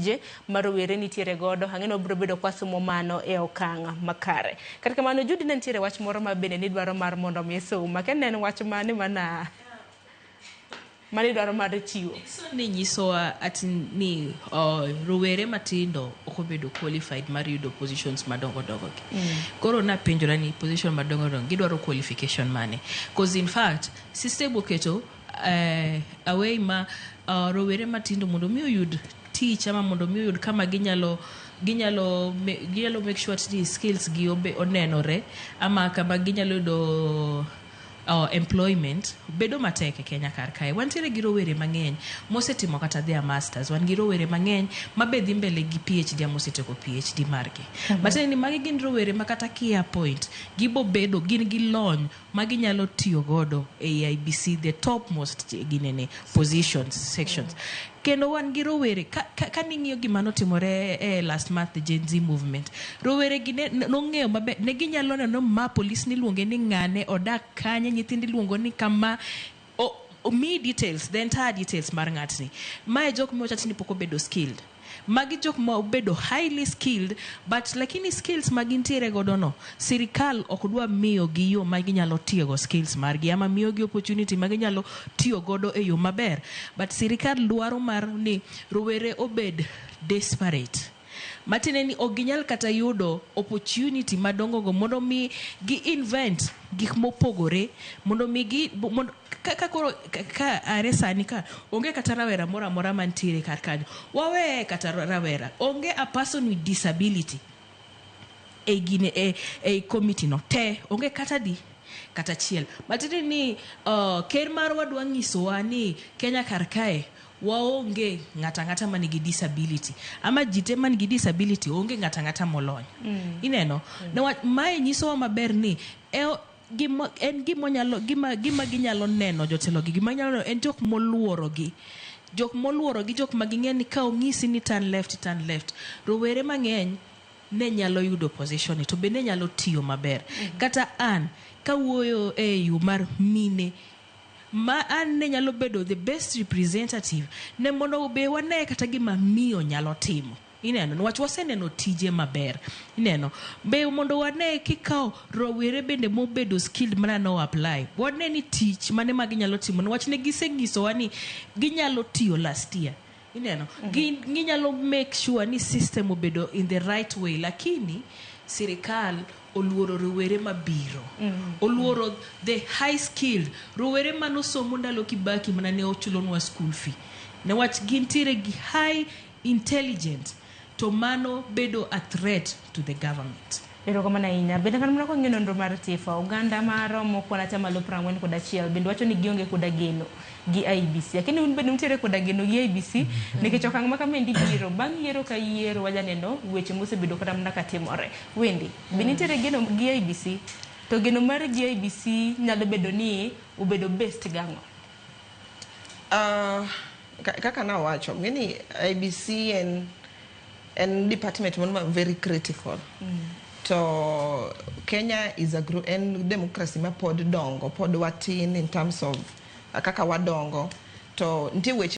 tije ma rowere nitiere godo. Ang'e ni wabiro bedo kwasomo mano e okang' makare. Kata kamano, Judy, ne nitiere wach moro ma bende nidwaro mar mondo mi isum. Akia ni ne en wach mane mana mane idwaro mar chiwo. Nixon ne nyisowa ati ni rowere matindo ok obedo qualified mar yudo positions madongo dongo gi. Koro napenjora ni position madongo dongo gidwaro qualification mane? 'Cause in fact system oketo a way ma rowere matindo mondo mi oyud tich ama mondo mi oyud kama ginyalo make sure ni skills gi onenore ama kama ginyalo yudo employment bedo matek e Kenya kar kae. Wantiere gi rowere mang'eny mosetimo kata their masters, wan gi rowere mang'eny mabe dhi mbele gi PhD ama osetieko PhD margi. Matiende ni magi gin rowere ma kata ki appoint gibo bedo gin gi lony ma ginyalo tiyo godo e IEBC, the topmost ginene positions sections. Kendo wan gi rowere ka ning'iyo gima notimore e last month, the Gen Z movement, rowere gi nong'eyo maber ne ginyalo neno ma police niluonge ni ng'ane odak kanye, nyithindo iluongo ni kama o, mi details, the entire details mar ng'atni. Mae jok miwacho ni pok obedo skilled, magi jok ma obedo highly skilled, but lakini skills ma gintiere godo no, sirikal ok dwa miyo gi yo ma ginyalo tiego skills margi ama miyo gi opportunity ma ginyalo tiyo godo e yo maber. But sirikal dwaro mar ni rowere obed desperate, matiende ni ok ginyal kata yudo opportunity madongo go mondo mi gi invent gik mopogore mondo mi gi mondo ka koro ka are sani ka onge kata rawera moro amora mantiere kar kanyo, waweye kata rawera, onge a person with disability e gine e committee no te, onge kata di kata achiel. Matiende ni ker marwa dwa nyisowa ni Kenya kar kae waonge ng'ata ang'ata manigi disability ama ji te manigi disability, onge ng'ata ang'ata molony. Ineno newach mae nyisowa maber ni e, gima en gima gima ginyalo neno jotelo gi, gima ginyalo neno en jok moluorogi, jok moluorogi, jok ma ging'e ni ka ong'isi ni turn left, turn left. Rowere mang'eny ne nyalo yudo position ni to be ne nyalo tiyo maber. Kata an kawuoyo e yo mar mine ma an ne nyalo bedo the best representative ne mondo be wane kata gima miyo nyalo timo. Ineno, niwach waseneno tije maber. Ineno be mondo wane kikawo rowere bende mobedo skilled mana no apply, wane ni tich mane ma ginyalo timo, niwach ne gisenyisowa ni ginyalo tiyo last year. Ineno, ginyalo make sure ni system obedo in the right way, lakini sirikal oluoro rowere mabiro, oluoro the high skilled rowere manosomo ndalo Kibaki mana ne ochulonwa school fee, niwach gintiere gi high intelligent, to mano bedo a threat to the government. Erokamano ahinya. Bende kata mana kwang'iyo nonro mar TIFA, oganda maromo kwan atamalo 41 bende wacho ni gionge koda geno gi IEBC. Lakini un bende untiere koda geno gi IEBC nikech okang' ma kamaendi biro bang' yiero ka yiero, wajaneno weche mosebedo kata mana katimore. Wendi, be nitiere geno gi IEBC? To geno mar gi IEBC nyalo bedo ni obedo based gang'o? Kaka nawacho, ng'eni IEBC en department moro ma very critical. To Kenya is a en democracy ma pod dongo, pod watin in terms of kaka wadongo. To nitie weche